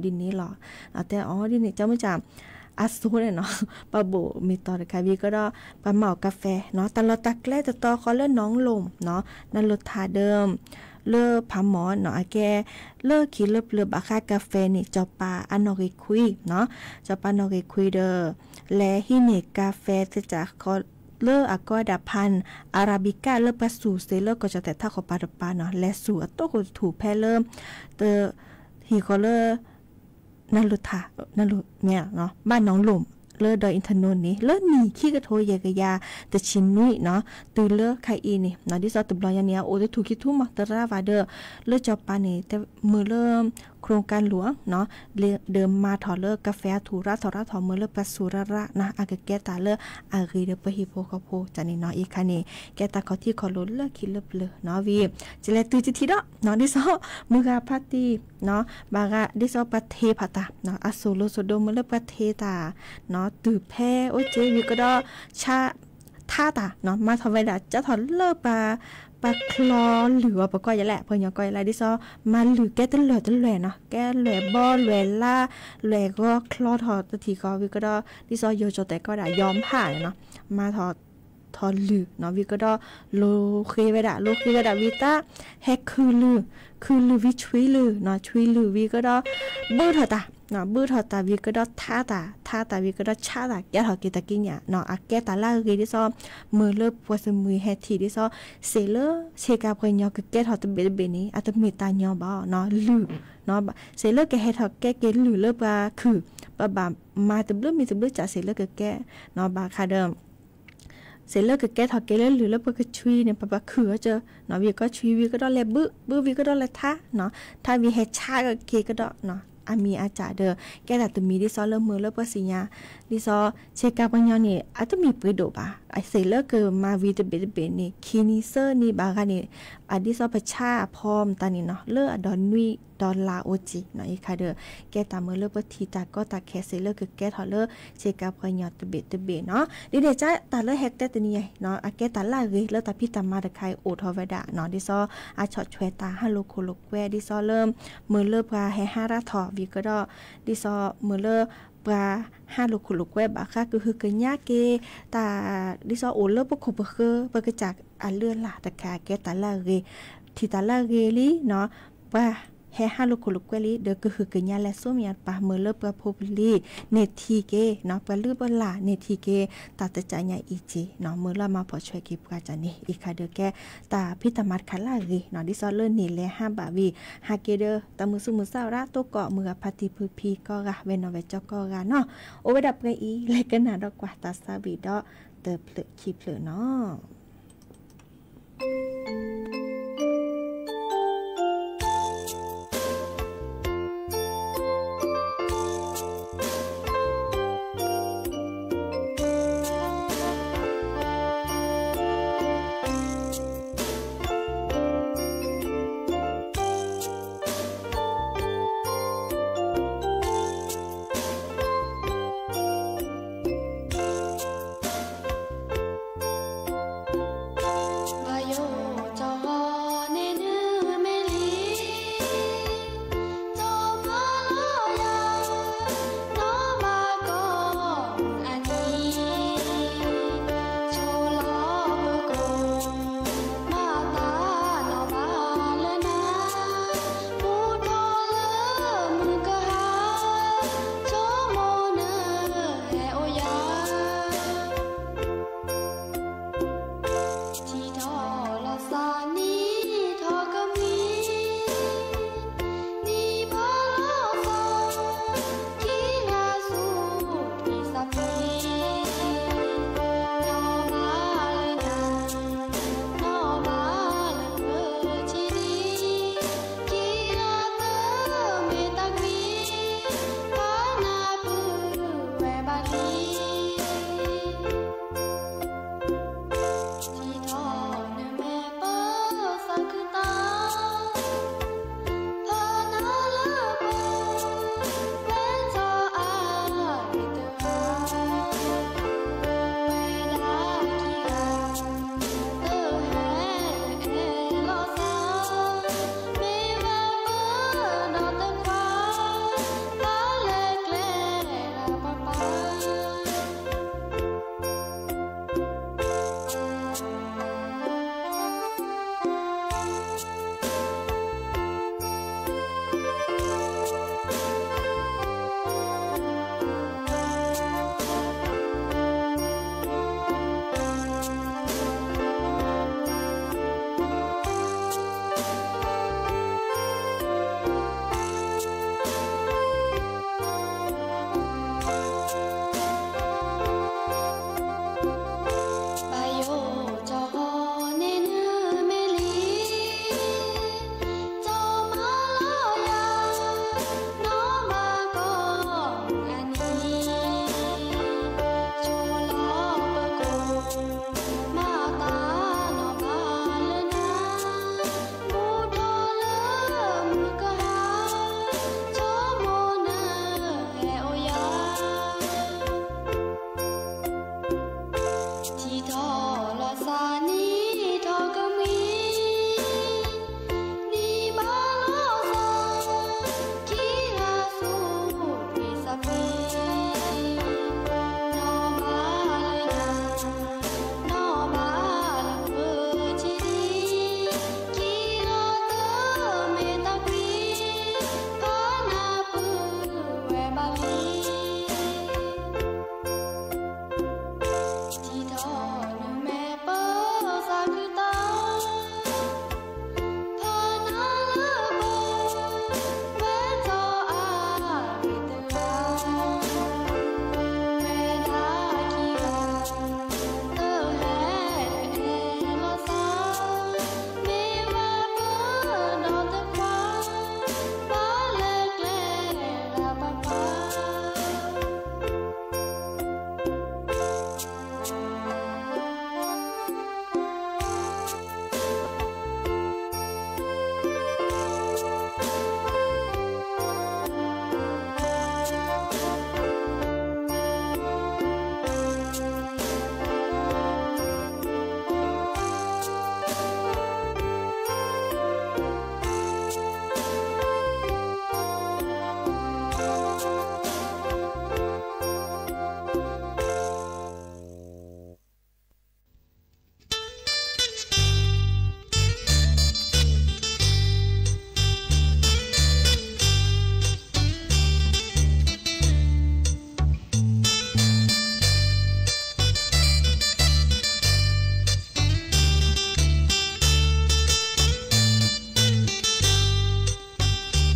န့ၣ်လီၤ တဲအီၤဒ်န့ၣ် ကၠီမုၢ်ကၢ် အစိန့ၣ်နီၤ ပှၤဘိၣ်မ့ၢ်တီတခါဝံၤကဒီး ပှၤမၤအီၣ်ကဖဲနီၤ တၢ်လီၢ်တၢ်ကျဲတတီၤဃီလၢနီၣ်လိၣ်နီၤ နၢ်လိၣ်ထးဒီး လၢဖးမီၣ်နီၤ အကဲ လၢခံလၢပျၢၤဘၣ်ဃးကဖဲန့ၣ် စီၤပၤအနီၣ်ဂံၢ်ခွံနီၤ စီၤပၤနီၣ်ဂံၢ်ခွံဒီး လဲၤဟံးန့ၢ်ကဖဲသ့ၣ်တဖၣ်ဃီ လၢအကီဝဲဒၣ် พันธุ์อาราบิก้า လၢပှၤစူၤစ့ၢ်လၢကီၢ်ကၠီၣ်တဲၣ်ထးခိၣ်ပၤတပၤနီၤ လဲၤစူၤအတိၢ်ကထူၣ်ဖဲလၢ တ ဟံၣ်ဃီလၢ နၢ်လိၣ်ထး နၢ်လိၣ်မ့ၢ် ဘၣ်နီၣ်လိၣ် လၢဒီး internet န့ၣ် လၢနံၣ်ခံကထိယဲၢ်ကယၤတဆံနွံနီၤ, တုၤလၢခဲအံၤန့ၣ်နီၤ ဒ်သိးတဘျီညါန့ၣ် အအိၣ်တထူၣ်ခံထူၣ်မး သရၣ်ဘၣ်ဒီး လၢကၠီၤပၤန့ၣ် မ့ၢ်လၢ โครงการหลวงနီၤ ဒီးမၤထီၣ်လၢကဖဲးအထူၣ်ရၣ်ထီၣ်ရၣ်ထီၣ် မ့ၢ်လၢပှၤစူၤရၣ်ရၣ်နီၤ အကကဲတၢ်လၢအဂ့ၤဒီးပဟံၣ်ဖိဃီဖိန့ၣ်နီၤ အံၤခါန့ၣ် ကဲတၢ်ခီၣ်ထံးခီၣ်လိၤလၢခံလၢပျၢၤနီၤ ဝံၤ ကလဲၤတုၤတထံၣ်ဒီးနီၤ ဒ်သိး မုၢ်ဂၤဖါတံၢ်နီၤ ဘၣ်ဂၤဒ်သိးပှၤထ့ဖးတၢ်နီၤ အစိၢ်လိၤစိၢ်ဒိ မ့ၢ်လၢပှၤထ့တၢ် နီၤ တုၤဖဲအိၣ်က့ၤဝံၤကဒီး ဆါ ထါတၢ်နီၤ မၤထီၣ်ဝဲဒၣ် ကၢထီၣ်လၢပှၤ ပှၤချီလုၢ်အီၤ ပကီၢ်ယဲလဲၣ် ပှၤကညီကီၢ်ယဲလဲၣ် ဒ်သိး မၤလုၢ်ကဲတလွဲၢ်တလွဲၢ်နီၤ ကဲလွဲၢ်ဘီလွဲၢ်လါ လွဲၢ်ဂီၤချီထီၣ်တထံၣ်ဃီ ဝံၤကဒီး ဒ်သိးယိၤကၠီၣ်တဲာ်ကီးဝဲဒၣ် ယီၤမဟါနီၤ မၤထီၣ် ထီၣ်လုၢ်နီၤ ဝံၤကဒီး လိၤဃ့ဝဲဒၣ် လိၤဃ့ဝဲဒၣ်ဝံၤသး ဟဲခုၣ်လုၢ် ခုၣ်လုၢ်ဝံၤဆွံလုၢ်နီၤ ဆွံလုၢ်ဝံၤကဒီး ဘုၣ်ထီၣ်တၢ်နီၤ ဘုၣ်ထီၣ်တၢ်ဝံၤကဒီးထါတၢ် ထါတၢ်ဝံၤကဒီးဆါတၢ် ကဲထီၣ်က့ၤတၢ်ကံးညာ်နီၤ အကဲတၢ်လၢအဂ့ၤဒ်သိး မ့ၢ်လၢပှၤသမှံၤဟဲထံၣ်ဒ်သိး စ့ၢ်လၢဆ့ကၤပှၤကညီကကဲထီၣ်တဘ့ၣ်တဘ့ၣ်န့ၣ် အတမ့ၢ်တၢ်ညီဘၣ်နီၤ လုၢ်နီၤ စ့ၢ်လၢကဟဲထီၣ်ကဲက့ၤလုၢ်လၢပှၤခုၣ် ပဘၣ်မၤတဘျုးမံၤတဘျုးစးစ့ၢ်လၢကကဲနီၤ ဘၣ်ဃးဒီး စ့ၢ်လၢကကဲထီၣ်က့ၤလၢလုၢ်လၢပှၤကဆွံန့ၣ် ပဘၣ်ခုၣ်အီၤကၢနီၤ ဝံၤကီဆွံဝံၤကဒီးလဲၤဘုၣ် ဘုၣ်ဝံၤကဒီးလဲၤထါနီၤ ထါဝံၤဟဲဆါက့ၤကဒီးနီၤ အမံၤအစၢ်ဒီး ကဲတၢ်တမံၤဒ်သိးလၢမ့ၢ်လၢပှၤသ့ၣ်ညါ ဒ်သိး ဆ့ကၤပှၤကညီန့ၣ် အတမ့ၢ်ပှ့ၤဒိၣ်ဘၣ် အစ့ၢ်လၢကမၤဝံၤတဘ့ၣ်တဘ့ၣ်န့ၣ် ခံနံၤသၢနံၤဘၣ်ဂၤန့ၣ် အဒ်သိးပဆါအဖီမတၤန့ၣ်နီၤ လၢအဒီးနွံဒီးလါအိၣ်က့ၤနီၤ အံၤခါဒီး ကဲတၢ်မ့ၢ်လၢပထံၣ်တၢ်ကီတၢ်ခဲစ့ၢ်လၢကကဲထီၣ်လၢ ဆ့ကၤပှၤကညီတဘ့ၣ်တဘ့ၣ်နီၤ ဒ်န့ၣ်ကတၢ်လၢဟဲတဲတနံၤအံၤနီၤ အကဲတၢ်လၢအဂ့ၤလၢတၢ်ဖံးတၢ်မၤတခါအံၤအိၣ်ထီၣ်ဝဲဒၣ်နီၤ ဒ်သိး အဆီၣ်ထွဲတၢ်ဟးလိာ်ခိၣ်လိာ်ကွဲ ဒ်သိးလၢ မ့ၢ်လၢပှၤဟဲဟးရၣ်ထီၣ်ဝံၤကဒီး ဒ်သိးမ့ၢ်လၢ ပှၤဟးလိာ်ခိၣ်လိာ်ကွဲဘၣ်ဃးကဟုကညးက့ၤ တၢ် ဒ်သိးအိၣ်လၢပခိၣ်ပဃၢၤ ပကစၢ်အလုၢ်အလၢ်တခါ ကဲတၢ်လၢအဂ့ၤ ထံၣ်တၢ်လၢအဂ့ၤလံနီၤ ပှၤဟဲဟးလိာ်ခိၣ်လိာ်ကွဲလံ ဒီးကဟုကညးလဲၤဆူမဲာ်ညါတပၤ မ့ၢ်လၢပှၤဖိပလံၤန့ၣ်ထံၣ်က့ၤနီၤ ပှၤလုၢ်ပှၤလၢ်န့ၣ်ထံၣ်က့ၤ တၢ်တစၢ်ညါအံၤက့ၤနီၤ မ့ၢ်လၢအမၤဖီၣ်ဆွဲက့ၤပှၤကၢ်န့ၣ် အံၤခါဒီးကဲ တၢ်ဖံးတၢ်မၤတခါလၢအဂ့ၤနီၤ ဒ်သိးလၢန့ၣ်လဲၤဟးဘၣ်ဝံၤ ဟးက့ၤဒီး တၢ်မုၢ်ဆူၣ်မုၢ်ဆါဝဲဒၣ် တိၢ်ကီၢ်မုၢ်ဂၤဖါတံၢ်ဖုဖံကိးဂၤ ဝဲနီၢ်ဝဲကၠီကိးဂၤနီၤ အိၣ်ဝဲဒၣ်ပှဲၤအံၤ လဲၤကနၣ်ဒီးကွၢ်တၢ်သးဝံၣ်ဒီး တဖျၢၣ်ခံဖျၢၣ်နီၤ.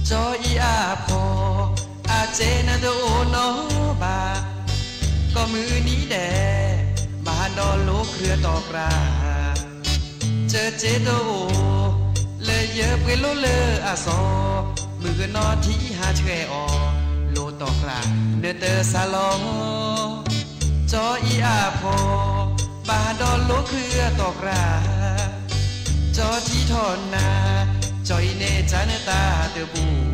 ကၠီအံၤအဖီ, အစဲနတအိၣ်နီဘၣ်, ကိးမုၢ်နံၤဒဲး, ဘၣ်ဟးဒီးလိာ်ခရံာ်အတီၢ်ကြၢ်, ကၠီစဲတအိၣ်, လၢယပှ့ၤလိာ်လၢအစီၤ, မုၣ်ကနီၤထံဟးဆှဲးအီၤ, လိာ်တီၢ်ကြၢ်နတစးလီၤ. ကၠီအံၤအဖီ, ဘၣ်ဟးဒီးလိာ်ခရံာ်အတီၢ်ကြၢ်, ကၠီထံထီၣ်နၤ, ကၠီအံၤန့ၣ်ကၢ်နတၢ်တဘူၣ်,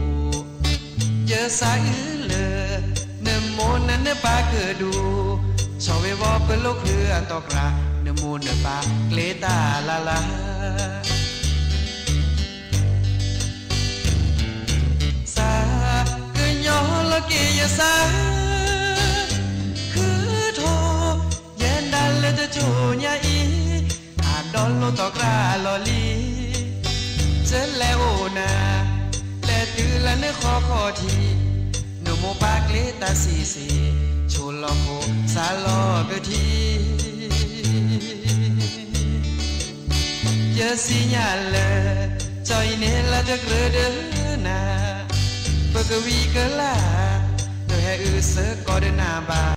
ယစးအုလၢ, နမိၢ်နနပၢ်ကဒူၣ်, ဆီၣ်ဝဲဝီပလိာ်ခရံာ်အတီၢ်ကြၢ်, နမိၢ်နပၢ်ကျဲတၢ်လၢ်လၢ် စး, ကညီလီၤက့ၤယစး, ခုထီၣ်, ယဲဒၣ်လၢတစိၤညါအံၤ, ဟးဒီးလိာ်တီၢ်ကြၢ်လီၤလံ, ကၠီလဲၤအိၣ်နၤ, လဲၤတုၤလၢနဃီခီၣ်ထံး, နမိၢ်ပၢ်ကျဲတၢ်စံးစ့ၣ်, ဆိလီၤဃိစးလီၤကထံး ယစံးညါလၢ, ကၠီအံၤန့ၣ်လၢတကြၢးဒီးနၤ, ပကဝံၤကလၢ်, တဟဲအုးစၢကီးဒီးနၤဘၣ်,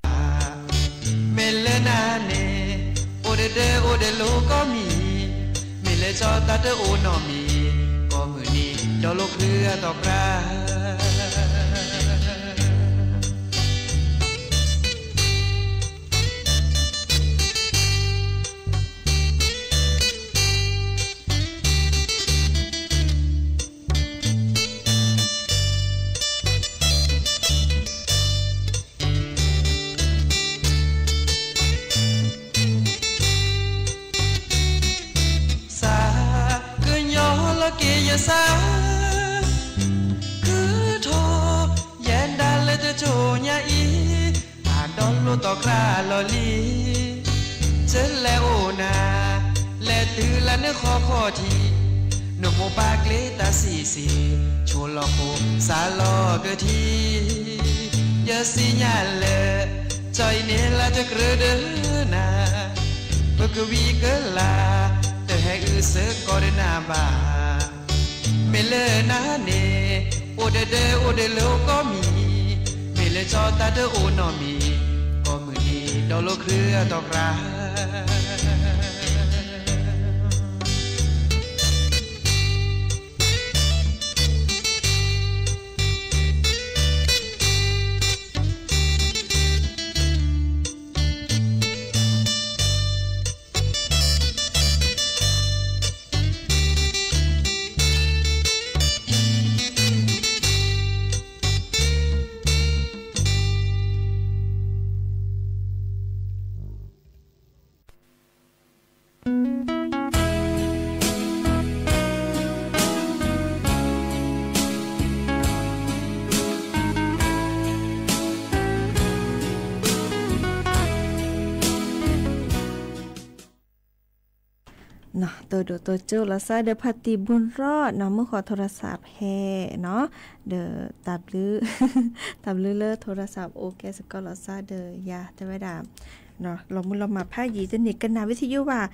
မ့ၢ်လၢနၤန့ၣ်, အိၣ်ဒီးဒၢအိၣ်ဒီးလိာ်ကိးမံၤ, မ့ၢ်လၢကၠီတၢ်တအိၣ်နီတမံၤ, ကိးမုၢ်နံၤဒီးလိာ်ခရံာ်အတီၢ်ကြၢ် စး, ကညီလီၤက့ၤယစး, ခုထီၣ်, ယဲဒၣ်လၢတစိၤညါအံၤ, ဟးဒီးလိာ်တီၢ်ကြၢ်လီၤလံ, ကၠီလဲၤအိၣ်နၤ, လဲၤတုၤလၢနဃီခီၣ်ထံး, နမိၢ်ပၢ်ကျဲတၢ်စံးစ့ၣ်, ဆိလီၤဃိစးလီၤကထံး ယစံးညါလၢ, ကၠီအံၤန့ၣ်လၢတကြၢးဒီးနၤ, ပကဝံၤကလၢ်, တဟဲအုးစၢကီးဒီးနၤဘၣ်, မ့ၢ်လၢနၤန့ၣ်, အိၣ်ဒီးဒၢအိၣ်ဒီးလိာ်ကိးမံၤ, မ့ၢ်လၢကၠီတၢ်တအိၣ်နီတမံၤ, ကိးမုၢ်နံၤဒီးလိာ်ခရံာ်အတီၢ်ကြၢ်တဒိၣ်တိၤကၠိလီၤစၢ်ဒီးဖါတံၢ်ဘိရီၣ်နီၤ မုၢ်ဃီထိရစးဖဲနီၤ ဒီးတၢ်ဘျုး တၢ်ဘျုးလၢထိရစးအိၣ်ကဲစ့ၢ်ကီးလီၤစၢ်ဒီးယၤတဲဝဲဒၣ် လီၤမုၢ်လီၤမၢ်ဖးယံာ် တန့ၢ်ကနၣ်ဝံသယုဘၣ်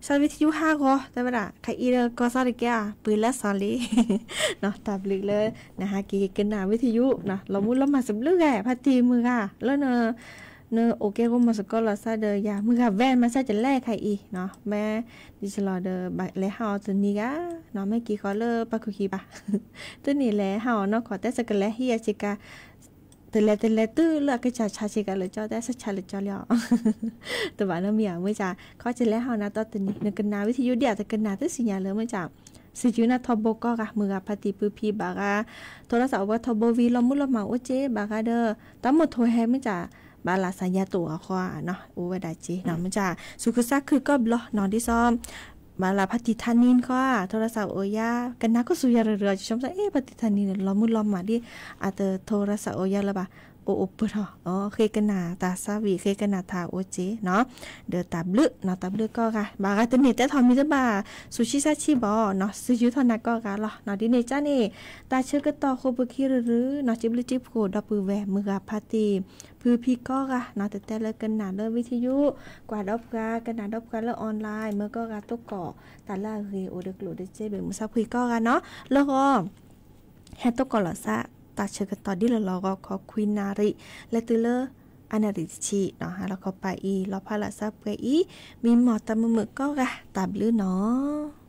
စၢ်ဝံသယုဟးဂီၤ တဲဝဲဒၣ် ခဲအံၤဒီးကီၢ်စၢ်တကဲဧါ ပှ့ၤလၢစီၤလံ တၢ်ဘျုးလၢ နဟးက့ၤကနၣ်ဝံသယု လီၤမုၢ်လီၤမၢ်စဘျုးဂၤ ဖါတံၢ်မုၢ်ဂၤ လၢ နအိၣ်ကဲဂီၤမီၤစ့ၢ်ကီးလီၤစၢ်ဒီးယၤ မုၢ်ဂၤဝဲ မၤစၢ်ကလဲၣ်ခဲအံၤ မ့ၢ်ဒ်သိးလီၤဒီး ဘၣ်လဲၤဟးအီၤတနံၤဂၤ မ့ၢ်က့ၤဃီလၢပှၤကူၣ်ခံဘၣ် တန့ၢ်လဲၤဟးအီၤနီၢ်ခီ တဲစကလဲၤဟံးအဆ့ကၤ တလဲၤတလဲၤတုၤလၢအကစၢ်ဆါဆ့ကၤလၢကၠီ တဲဆါဆါလၢကၠီလံအီၤ တဘၣ်နီတမံၤဧါ မ့ၢ်ကၠၢ် ခီကလဲၤဟးအီၤနၤတီတနံၤ နကနၣ်ဝံသယုဒ်အတကနၣ် သုစံၣ်ညါလၢမ့ၢ်ကၠၢ် စံးယုၢ်နၤထီဘိကိးဂၤ မုၢ်ဂၤဖါတံၢ်ပုၢ်ဖံဘၣ်ဂၤ ထိရစးအိၣ်ဝဲထီဘိဝံၤ လီၤမုၢ်လီၤမၢ်အိၣ်က့ဘၣ်ဂၤဒီး တၢ်မိၣ်ထိးဟဲမ့ၢ်ကၠၢ် ဘၣ်လၢစၢ်ယါတအိၣ်အဃိ အိၣ်ဝဲဒၣ်က့ မ့ၢ်ကၠၢ် သူၣ်ခုသးခုကီၢ်ဘျီနီၤ ဒ်သိး ဘၣ်လၢဖါတံၢ်ထါနံၣ်ခီ ထိရစးအိၣ်ယါ ကနၣ်ကစူၤယါရၢၢ်ရၢၢ် ကဆိမိၣ်သး အ့ ဖါတံၢ်ထါနံၣ်န့ၣ် လီၤမုၢ်လီၤမၢ်ဒ် အတထိရစးအိၣ်ယါလၢၤဘၣ် အိၣ်အိၣ်ပၢၢ်ထီၣ် ဃ့ကနၣ်တၢ်သးဝံၣ် ဃ့ကနၣ်တၢ်အိၣ်က့နီၤ ဒီးတၢ်ဘျုးနီၤ တၢ်ဘျုးကိးဂၤ ဘၣ်ဂၤတန့ၢ်တဲထီၣ်မံၤတဘၣ် သူၣ်ဆံးသးဆံးဘၣ်နီၤ စံးယုၢ်ထီၣ်နၤကိးဂၤလီၤနီၤ ဒ်န့ၣ်ကၠၢ်န့ၣ် တၢ်ဆၢကတီၢ်ဃိပခံရုရုနီၤ စံးဘျုးစံးဖှိၣ်ဒီပုၢ်ဝဲၢ် မုၢ်ဂၤဖါတံၢ် ပုၢ်ဖံကိးဂၤနီၤ တတဲလၢကနၣ်လၢဝံသယု ကွၢ်ဒီးပှၤ ကနၣ်ဒီးပှၤလၢ online မ့ၢ်ကိးဂၤသကိး တၢ်လၢအဂ့ၤအိၣ်ဒီးကျိၣ်ဒီးစ့ဘၣ် မုၢ်ဆါဖှံကိးဂၤနီၤ လၢဂီၢ် ဟဲသကိးလီၤစၢ် တၢ်ဆၢကတီၢ်ဒ်လီၤလီၤဂီၢ်ခီ ခွံနၣ်ရံၣ် လဲၤတုၤလၢ အနၣ်ရံၣ်တဆံနီၤ ဟါလီၤခီပၤအံၤ လီၤဖးလၢ်စၢ်ပှဲၤအံၤ မံမီၢ်တၢ်မုာ်မုာ်ကိးဂၤ တၢ်ဘျုးနီၤ.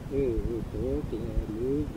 အၢ တိကျဲၤမုၢ်ယိာ်ထီၣ်ဘၣ်ကၠီ, တိကျဲၤမုၢ်ယိာ်ထီၣ်ဘၣ်ကၠီ, ဘၣ်ကၠီဒ်ထံၣ်ဘီ အိၣ်ဒ်ထံၣ်ဘီကျိၤဖးလီၤတဲာ်, ကျိၤဖးတဲာ်လီၤတဲာ်လီၤ, ကဲဝဲလီၤကဒါလဲၣ် ကၠီလီၤ ခီလၢအနီၢ်ထံ ကၠီလီၤ ခီလၢအနီၢ် နီၢ်ထံ နီၢ်ခီ ဝဲၢ်သူဧၢ အပှၤသ့ လီၤခီ ဝဲၢ်သူဧၢ အပှၤ ပှၤသံကၠီလီၤ ခီဝဲတဂၤ ကၠီလီၤ ခီဝဲတဂၤ လီၤဝဲ သ့ၣ်ဒၢသံ သ့ၣ်ဒၢသံ လီၤဝဲ သ့ၣ်ဒၢသံ သ့ၣ်ဒၢ ကၠီလီၤ ခီဝဲတဂၤ ကၠီလီၤ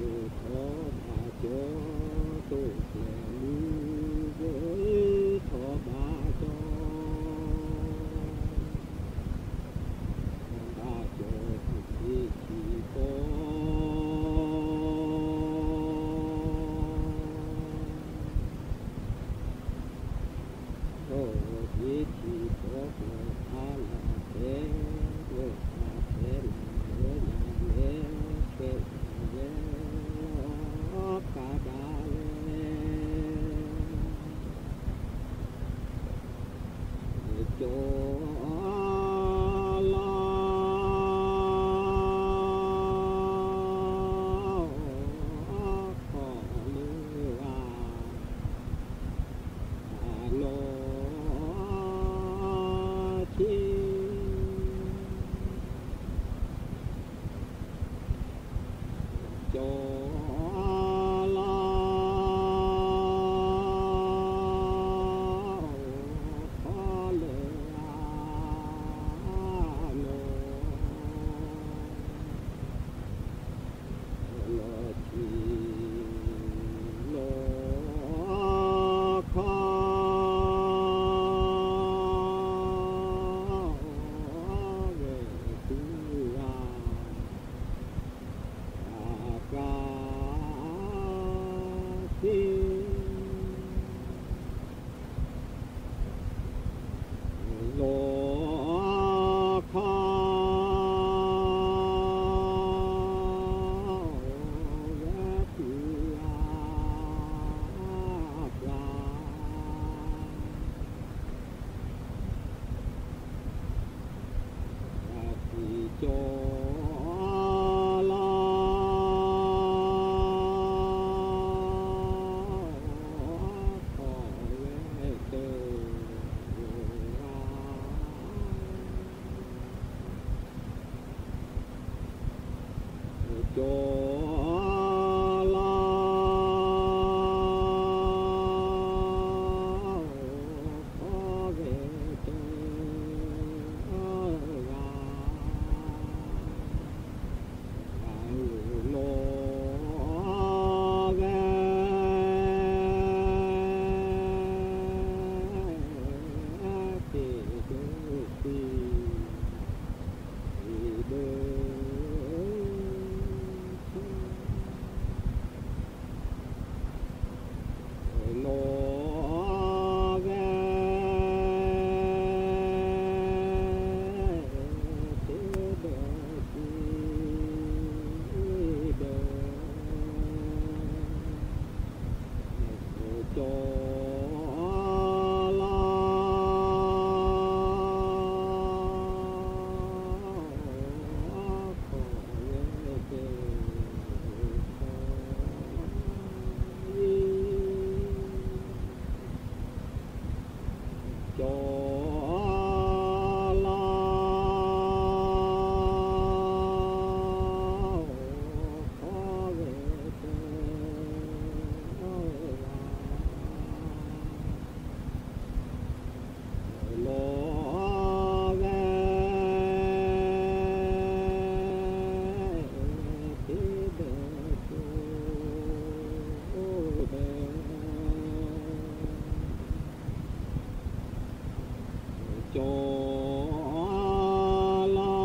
ခီဝဲတဂၤ လီၤဝဲ သ့ၣ်ဒၢကျိၤ က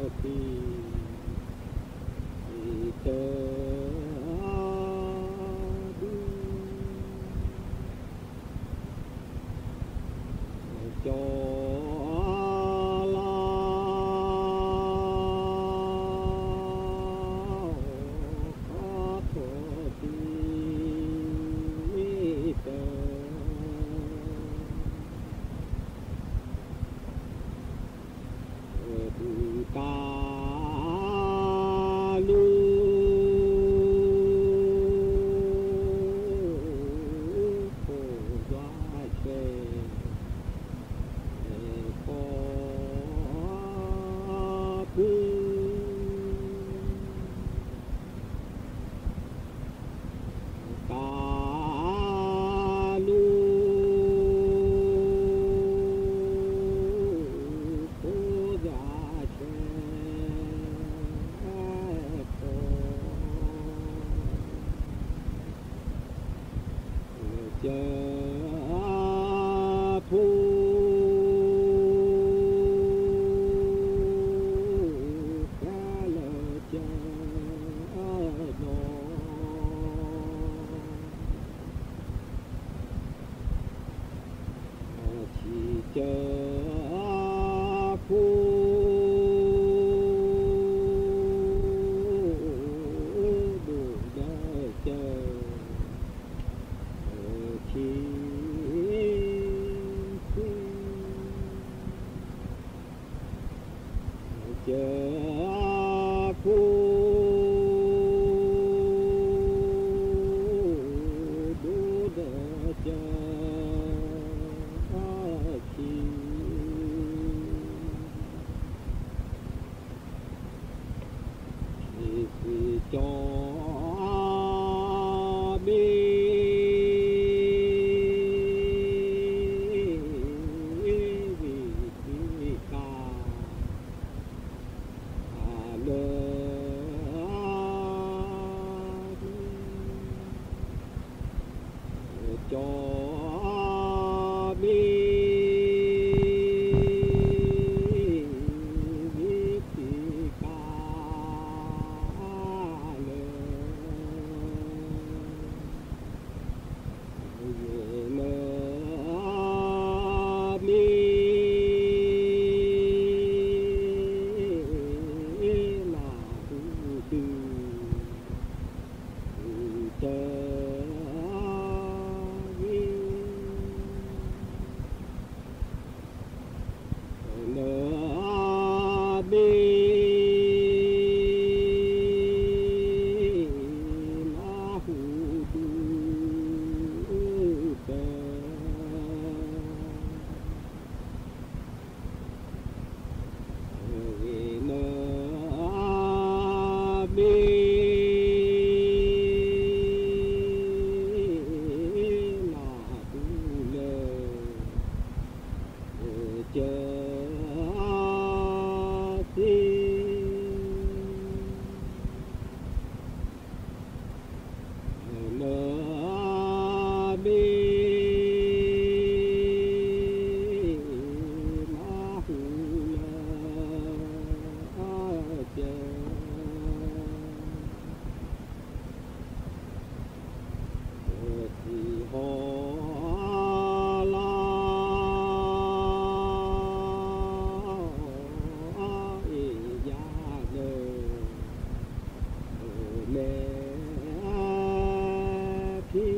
ၠီလီၤ ခီသံ သ့ၣ်ဒၢ ကၠီလီၤ ခီသံ သ့ၣ်ဒၢ ဒုးတၢ်လူၤ ခိၣ်ယွၤဆဲး ခီပူၤ တၢ်လူၤ ကၢဖိ ဒိၣ်ဒီးကၢခံ ကၢ ဖိ ဒိၣ်ဒီးကၢခံ ခံ ကၠီမ့ၢ် ဝံၤခံကၢ လၢ ကၠီမ့ၢ် ဝံၤခံကၢ လၢ ယနမ့ၢ် နၢ်ဟူဒုး တၢ်ဂ့ၢ် နမ့ၢ် နၢ်ဟူဒုး တၢ် ဂ့ၤ နမ့ၢ် နၢ်ဟူလၢ ကၢသ့ နမ့ၢ် နၢ်ဟူလၢ ကၢ ထံဟီၣ်လၢ အ့ၣ်ယၤလၢ မဲာ် ထံ ဟီၣ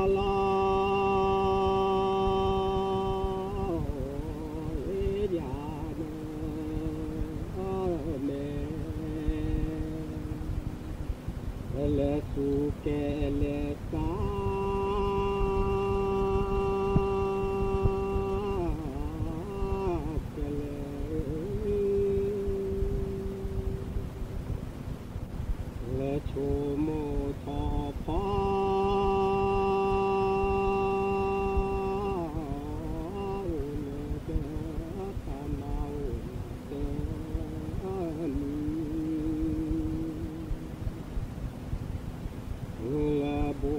်လၢ အ့ၣ်ယၤလၢ မဲာ် လဲၤဆူကလဲၤဆါ ကလဲၤ လဲၤဆိကမိၣ်ထီၣ်ဖီ အိၣ်လၢတၢ်မၤအိၣ်လၢတၢ်မံၤ လၢဘိ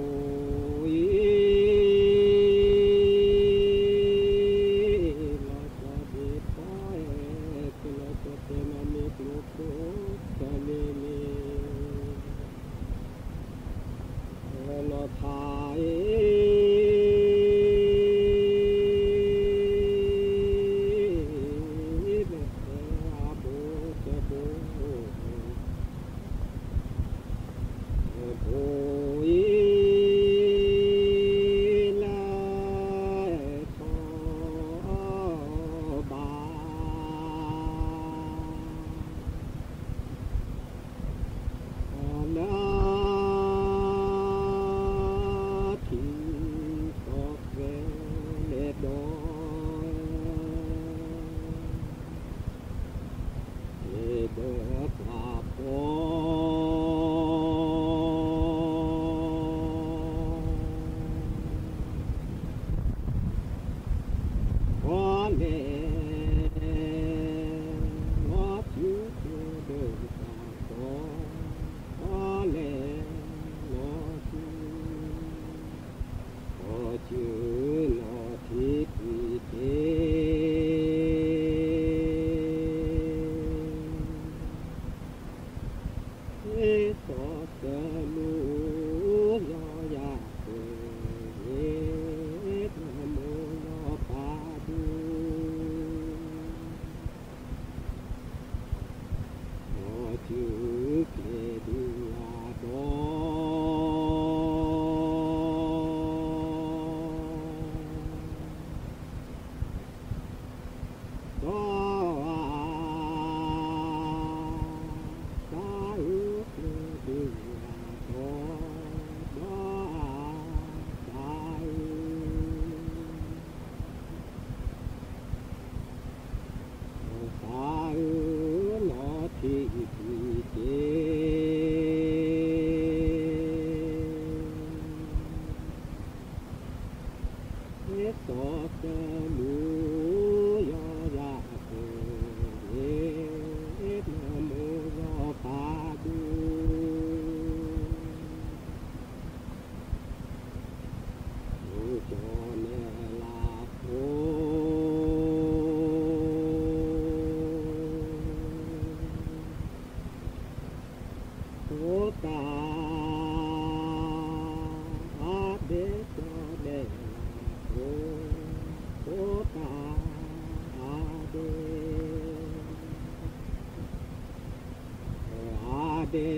တဲ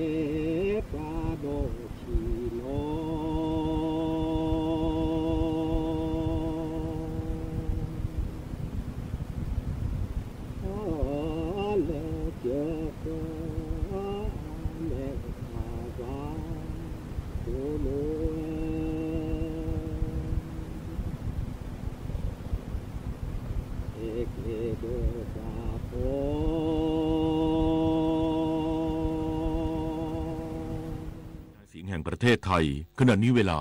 ပှၤဒီးထံၣ်လီၤ လၢကၢၢ်ကၢၢ် လဲၤခးဝါ ကိလိၤဝဲ ဟဲကျဲဒီးတၢ်ဖိ เสียงแห่งประเทศไทย ขณะนี้เวลา